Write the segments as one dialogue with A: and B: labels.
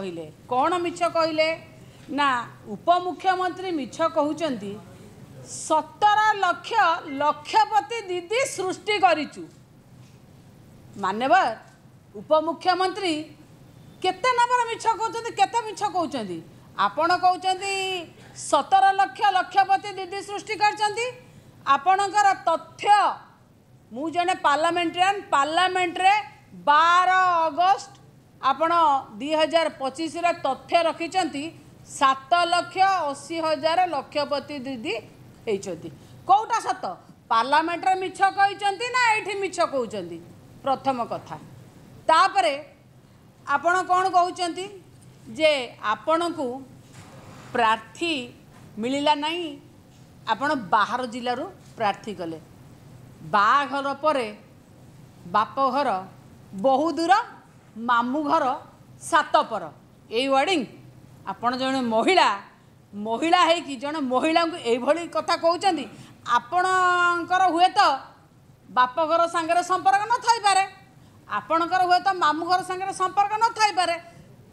A: କହିଲେ। କ'ଣ ମିଛ କହିଲେ ନା, ଉପମୁଖ୍ୟମନ୍ତ୍ରୀ ମିଛ କହୁଛନ୍ତି, 17 ଲକ୍ଷ ଲକ୍ଷପତି ଦିଦି ସୃଷ୍ଟି କରିଛୁ। ମାନ୍ୟବର ଉପମୁଖ୍ୟମନ୍ତ୍ରୀ କେତେ ନମ୍ବର ମିଛ କହୁଛନ୍ତି? କେତେ ମିଛ କହୁଛନ୍ତି? ଆପଣ କହୁଛନ୍ତି 17 ଲକ୍ଷ ଲକ୍ଷପତି ଦିଦି ସୃଷ୍ଟି କରିଛନ୍ତି। ଆପଣଙ୍କର ତଥ୍ୟ, ମୁଁ ଜଣେ ପାର୍ଲାମେଣ୍ଟାରିଆନ୍, ପାର୍ଲାମେଣ୍ଟରେ 12 ଅଗଷ୍ଟ ଆପଣ 2025ରେ ତଥ୍ୟ ରଖିଛନ୍ତି 7 ଲକ୍ଷ 80 ହଜାର ଲକ୍ଷପତି ଦିଦି ହେଇଛନ୍ତି। କେଉଁଟା ସତ? ପାର୍ଲାମେଣ୍ଟରେ ମିଛ କହିଛନ୍ତି ନା ଏଇଠି ମିଛ କହୁଛନ୍ତି? ପ୍ରଥମ କଥା। ତାପରେ ଆପଣ କ'ଣ କହୁଛନ୍ତି ଯେ ଆପଣଙ୍କୁ ପ୍ରାର୍ଥୀ ମିଳିଲା ନାହିଁ, ଆପଣ ବାହାର ଜିଲ୍ଲାରୁ ପ୍ରାର୍ଥୀ କଲେ। ବାହାଘର ପରେ ବାପଘର ବହୁ ଦୂର, ମାମୁଁ ଘର ସାତ ପର, ଏଇ ୱାର୍ଡ଼ିଂ। ଆପଣ ଜଣେ ମହିଳା, ମହିଳା ହେଇକି ଜଣେ ମହିଳାଙ୍କୁ ଏଇଭଳି କଥା କହୁଛନ୍ତି। ଆପଣଙ୍କର ହୁଏତ ବାପଘର ସାଙ୍ଗରେ ସମ୍ପର୍କ ନଥାଇପାରେ, ଆପଣଙ୍କର ହୁଏତ ମାମୁଁ ଘର ସାଙ୍ଗରେ ସମ୍ପର୍କ ନଥାଇପାରେ,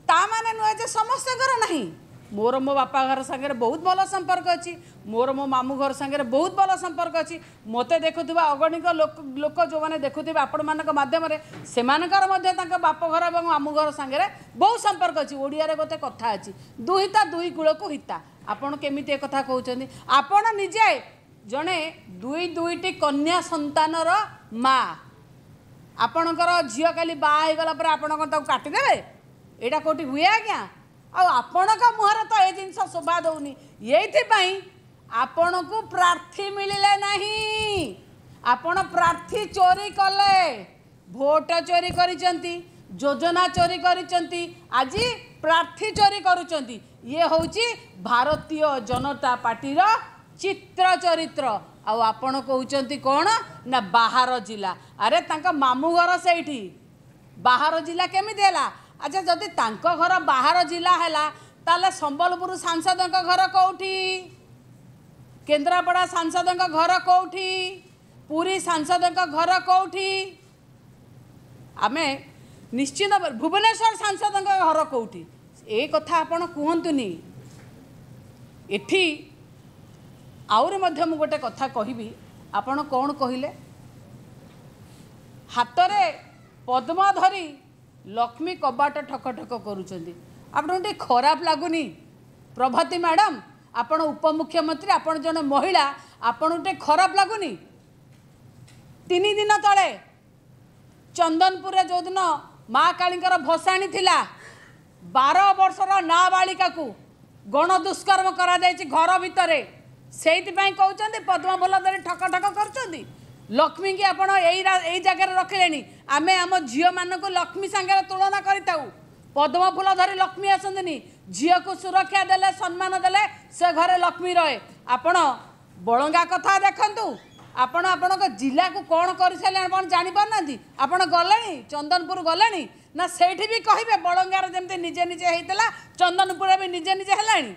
A: ତା ମାନେ ନୁହେଁ ଯେ ସମସ୍ତଙ୍କର ନାହିଁ। ମୋର ମୋ ବାପା ଘର ସାଙ୍ଗରେ ବହୁତ ଭଲ ସମ୍ପର୍କ ଅଛି, ମୋର ମୋ ମାମୁଁ ଘର ସାଙ୍ଗରେ ବହୁତ ଭଲ ସମ୍ପର୍କ ଅଛି। ମୋତେ ଦେଖୁଥିବା ଅଗଣିତ ଲୋକ ଯେଉଁମାନେ ଦେଖୁଥିବେ ଆପଣମାନଙ୍କ ମାଧ୍ୟମରେ, ସେମାନଙ୍କର ମଧ୍ୟ ତାଙ୍କ ବାପ ଘର ଏବଂ ମାମୁଁ ଘର ସାଙ୍ଗରେ ବହୁତ ସମ୍ପର୍କ ଅଛି। ଓଡ଼ିଆରେ ଗୋଟେ କଥା ଅଛି, ଦୁହିତା ଦୁଇ କୂଳକୁ ହିତା। ଆପଣ କେମିତି ଏ କଥା କହୁଛନ୍ତି? ଆପଣ ନିଜେ ଜଣେ ଦୁଇ ଦୁଇଟି କନ୍ୟା ସନ୍ତାନର ମା। ଆପଣଙ୍କର ଝିଅ କାଲି ବାହା ହେଇଗଲା ପରେ ଆପଣ କ'ଣ ତାକୁ କାଟିଦେବେ? ଏଇଟା କେଉଁଠି ହୁଏ ଆଜ୍ଞା? ଆଉ ଆପଣଙ୍କ ମୁହଁରେ ତ ଏ ଜିନିଷ ଶୋଭା ଦେଉନି। ଏଇଥିପାଇଁ ଆପଣଙ୍କୁ ପ୍ରାର୍ଥୀ ମିଳିଲେ ନାହିଁ। ଆପଣ ପ୍ରାର୍ଥୀ ଚୋରି କଲେ, ଭୋଟ ଚୋରି କରିଛନ୍ତି, ଯୋଜନା ଚୋରି କରିଛନ୍ତି, ଆଜି ପ୍ରାର୍ଥୀ ଚୋରି କରୁଛନ୍ତି। ଇଏ ହେଉଛି ଭାରତୀୟ ଜନତା ପାର୍ଟିର ଚିତ୍ର ଚରିତ୍ର। ଆଉ ଆପଣ କହୁଛନ୍ତି କ'ଣ ନା ବାହାର ଜିଲ୍ଲା। ଆରେ ତାଙ୍କ ମାମୁଁ ଘର ସେଇଠି, ବାହାର ଜିଲ୍ଲା କେମିତି ହେଲା? ଆଚ୍ଛା, ଯଦି ତାଙ୍କ ଘର ବାହାର ଜିଲ୍ଲା ହେଲା, ତାହେଲେ ସମ୍ବଲପୁର ସାଂସଦଙ୍କ ଘର କେଉଁଠି? କେନ୍ଦ୍ରାପଡ଼ା ସାଂସଦଙ୍କ ଘର କେଉଁଠି? ପୁରୀ ସାଂସଦଙ୍କ ଘର କେଉଁଠି? ଆମେ ନିଶ୍ଚିତ ଭୁବନେଶ୍ୱର ସାଂସଦଙ୍କ ଘର କେଉଁଠି? ଏ କଥା ଆପଣ କୁହନ୍ତୁନି ଏଠି। ଆହୁରି ମଧ୍ୟ ମୁଁ ଗୋଟେ କଥା କହିବି। ଆପଣ କ'ଣ କହିଲେ? ହାତରେ ପଦ୍ମ ଧରି ଲକ୍ଷ୍ମୀ କବାଟ ଠକ ଠକ କରୁଛନ୍ତି। ଆପଣଙ୍କୁ ଟିକେ ଖରାପ ଲାଗୁନି ପ୍ରଭାତୀ ମ୍ୟାଡ଼ାମ୍? ଆପଣ ଉପମୁଖ୍ୟମନ୍ତ୍ରୀ, ଆପଣ ଜଣେ ମହିଳା, ଆପଣଙ୍କୁ ଟିକେ ଖରାପ ଲାଗୁନି? 3 ଦିନ ତଳେ ଚନ୍ଦନପୁରରେ ଯେଉଁଦିନ ମା କାଳୀଙ୍କର ଭସାଣି ଥିଲା, 12 ବର୍ଷର ନାବାଳିକାକୁ ଗଣଦୁଷ୍କର୍ମ କରାଯାଇଛି ଘର ଭିତରେ। ସେଇଥିପାଇଁ କହୁଛନ୍ତି ପଦ୍ମଫୁଲ ଧରି ଠକ ଠକ କରୁଛନ୍ତି। ଲକ୍ଷ୍ମୀକି ଆପଣ ଏଇ ଜାଗାରେ ରଖିଲେଣି। ଆମେ ଆମ ଝିଅମାନଙ୍କୁ ଲକ୍ଷ୍ମୀ ସାଙ୍ଗରେ ତୁଳନା କରିଥାଉ। ପଦ୍ମଫୁଲ ଧରି ଲକ୍ଷ୍ମୀ ଆସନ୍ତିନି। ଝିଅକୁ ସୁରକ୍ଷା ଦେଲେ, ସମ୍ମାନ ଦେଲେ ସେ ଘରେ ଲକ୍ଷ୍ମୀ ରହେ। ଆପଣ ବଳଙ୍ଗା କଥା ଦେଖନ୍ତୁ। ଆପଣ ଆପଣଙ୍କ ଜିଲ୍ଲାକୁ କ'ଣ କରିସାରିଲେ ଆପଣ ଜାଣିପାରୁନାହାନ୍ତି। ଆପଣ ଗଲେଣି ଚନ୍ଦନପୁର, ଗଲେଣି ନା? ସେଇଠି ବି କହିବେ ବଳଙ୍ଗାରେ ଯେମିତି ନିଜେ ନିଜେ ହେଇଥିଲା, ଚନ୍ଦନପୁରରେ ବି ନିଜେ ନିଜେ ହେଲାଣି।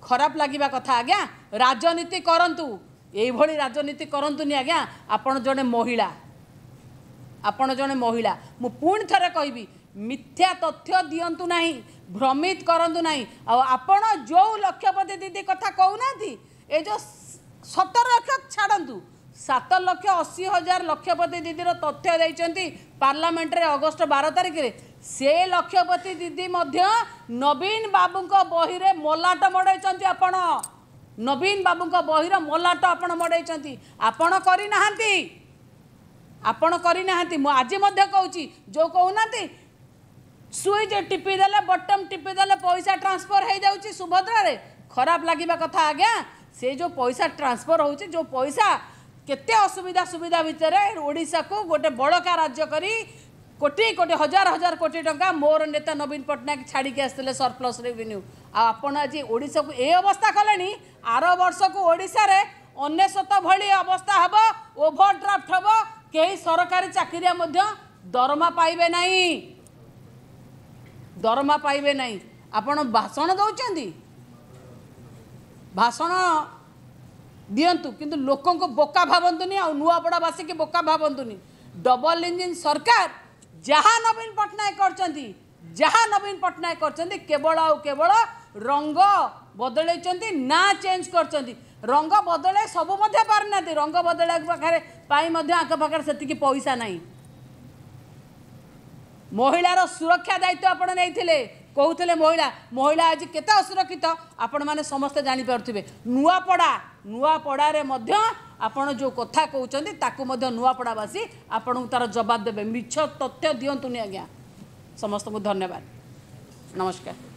A: ଖରାପ ଲାଗିବା କଥା ଆଜ୍ଞା। ରାଜନୀତି କରନ୍ତୁ, ଏଇଭଳି ରାଜନୀତି କରନ୍ତୁନି ଆଜ୍ଞା। ଆପଣ ଜଣେ ମହିଳା, ଆପଣ ଜଣେ ମହିଳା। ମୁଁ ପୁଣି ଥରେ କହିବି, ମିଥ୍ୟା ତଥ୍ୟ ଦିଅନ୍ତୁ ନାହିଁ, ଭ୍ରମିତ କରନ୍ତୁ ନାହିଁ। ଆଉ ଆପଣ ଯେଉଁ ଲକ୍ଷପତି ଦିଦି କଥା କହୁନାହାନ୍ତି, ଏ ଯେଉଁ 17 ଲକ୍ଷ ଛାଡ଼ନ୍ତୁ, 7 ଲକ୍ଷ 80 ହଜାର ଲକ୍ଷପତି ଦିଦିର ତଥ୍ୟ ଦେଇଛନ୍ତି ପାର୍ଲାମେଣ୍ଟରେ ଅଗଷ୍ଟ 12 ତାରିଖରେ, ସେ ଲକ୍ଷପତି ଦିଦି ମଧ୍ୟ ନବୀନ ବାବୁଙ୍କ ବହିରେ ମଲାଟ ମଡ଼େଇଛନ୍ତି। ଆପଣ ନବୀନ ବାବୁଙ୍କ ବହିର ମଲାଟ ଆପଣ ମଡ଼େଇଛନ୍ତି, ଆପଣ କରିନାହାନ୍ତି, ଆପଣ କରିନାହାନ୍ତି। ମୁଁ ଆଜି ମଧ୍ୟ କହୁଛି, ଯେଉଁ କହୁନାହାନ୍ତି ସୁଇଚ୍ ଟିପି ଦେଲେ, ବଟନ୍ ଟିପି ଦେଲେ ପଇସା ଟ୍ରାନ୍ସଫର ହେଇଯାଉଛି ସୁଭଦ୍ରାରେ, ଖରାପ ଲାଗିବା କଥା ଆଜ୍ଞା। ସେ ଯେଉଁ ପଇସା ଟ୍ରାନ୍ସଫର ହେଉଛି, ଯେଉଁ ପଇସା କେତେ ଅସୁବିଧା ସୁବିଧା ଭିତରେ ଓଡ଼ିଶାକୁ ଗୋଟେ ବଳକା ରାଜ୍ୟ କରି କୋଟି କୋଟି ହଜାର ହଜାର କୋଟି ଟଙ୍କା ମୋର ନେତା ନବୀନ ପଟ୍ଟନାୟକ ଛାଡ଼ିକି ଆସିଥିଲେ ସରପ୍ଲସ୍ ରେଭିନ୍ୟୁ, ଆଉ ଆପଣ ଆଜି ଓଡ଼ିଶାକୁ ଏ ଅବସ୍ଥା କଲେଣି। ଆର ବର୍ଷକୁ ଓଡ଼ିଶାରେ 99 ଭଳି ଅବସ୍ଥା ହେବ, ଓଭର ଡ୍ରାଫ୍ଟ ହେବ, କେହି ସରକାରୀ ଚାକିରିଆ ମଧ୍ୟ ଦରମା ପାଇବେ ନାହିଁ, ଦରମା ପାଇବେ ନାହିଁ। ଆପଣ ଭାଷଣ ଦେଉଛନ୍ତି, ଭାଷଣ ଦିଅନ୍ତୁ, କିନ୍ତୁ ଲୋକଙ୍କୁ ବୋକା ଭାବନ୍ତୁନି, ଆଉ ନୂଆପଡ଼ାବାସୀକି ବୋକା ଭାବନ୍ତୁନି। ଡବଲ ଇଞ୍ଜିନ୍ ସରକାର ଯାହା ନବୀନ ପଟ୍ଟନାୟକ କରିଛନ୍ତି, ଯାହା ନବୀନ ପଟ୍ଟନାୟକ କରିଛନ୍ତି, କେବଳ ଆଉ କେବଳ ରଙ୍ଗ ବଦଳେଇଛନ୍ତି, ନାଁ ଚେଞ୍ଜ କରିଛନ୍ତି। ରଙ୍ଗ ବଦଳାଇ ସବୁ ମଧ୍ୟ ପାରୁନାହାନ୍ତି। ରଙ୍ଗ ବଦଳାଇବା ପାଖରେ ପାଇଁ ମଧ୍ୟ ଆଙ୍କ ପାଖରେ ସେତିକି ପଇସା ନାହିଁ। ମହିଳାର ସୁରକ୍ଷା ଦାୟିତ୍ୱ ଆପଣ ନେଇଥିଲେ, କହୁଥିଲେ ମହିଳା ମହିଳା, ଆଜି କେତେ ଅସୁରକ୍ଷିତ ଆପଣମାନେ ସମସ୍ତେ ଜାଣିପାରୁଥିବେ। ନୂଆପଡ଼ା, ନୂଆପଡ଼ାରେ ମଧ୍ୟ ଆପଣ ଯେଉଁ କଥା କହୁଛନ୍ତି, ତାକୁ ମଧ୍ୟ ନୂଆପଡ଼ାବାସୀ ଆପଣଙ୍କୁ ତାର ଜବାବ ଦେବେ। ମିଛ ତଥ୍ୟ ଦିଅନ୍ତୁନି ଆଜ୍ଞା। ସମସ୍ତଙ୍କୁ ଧନ୍ୟବାଦ, ନମସ୍କାର।